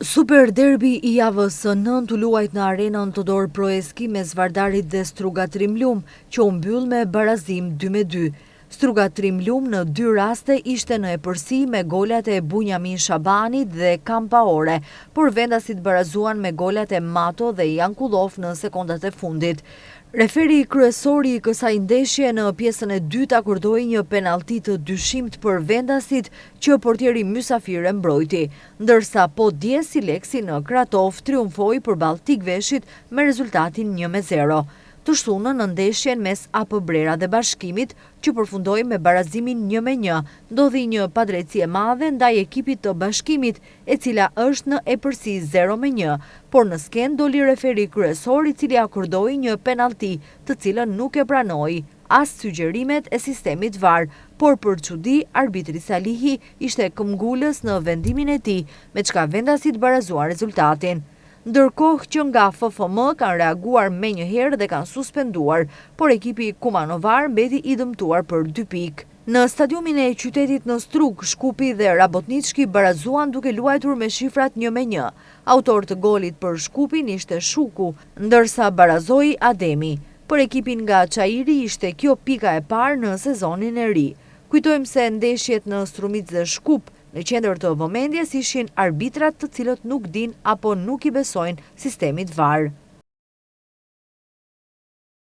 Super derbi i javës së nëntë u luajt në arenën Todor Proeski mes Vardarit dhe Struga Trim Lum, që u mbyll me barazim 2-2. Struga Trim Lum në dy raste ishte në epërsi me golat e Bunjamin Shabanit dhe Kampaore, por vendasit barazuan me golat e Mato dhe Jankullov në sekondat e fundit. Referi kryesor i kësaj ndeshje në pjesën e dytë akordoi një penallti të dyshimtë për vendasit që portieri mysafir e mbrojti, ndërsa po dje Sileksi në Kratovë triumfoi përballë Tikveshit me rezultatin 1-0. Të shtunën në ndeshjen mes AP Brera dhe Bashkimit, që përfundoi me barazimin 1-1, ndodhi një padrejtësi e madhe ndaj ekipit të Bashkimit, e cila është në epërsi 0-1, por në skenë doli referi kryesor i cili akordoi një penallti, të cilën nuk e pranoi as sugjerimet e sistemit VAR, por për çudi arbitri Salihi ishte këmbgulës në vendimin e tij, me çka vendasit barazuan rezultatin. Ndërkohë që nga FFM kanë reaguar menjëherë dhe kanë suspenduar, por ekipi Kumanovar mbeti i dëmtuar për dy pikë. Në stadiumin e qytetit në Strugë, Shkupi dhe Rabotniçki barazuan duke luajtur me shifrat 1-1. Autor të golit për Shkupin ishte Shuku, ndërsa barazoi Ademi. Për ekipin nga Çairi ishte kjo pika e parë në sezonin e ri. Kujtojmë se ndeshjet në Strumicë dhe Shkup, në qendër të vëmendjes ishin arbitrat të cilët nuk dinë apo nuk i besojnë sistemit VAR.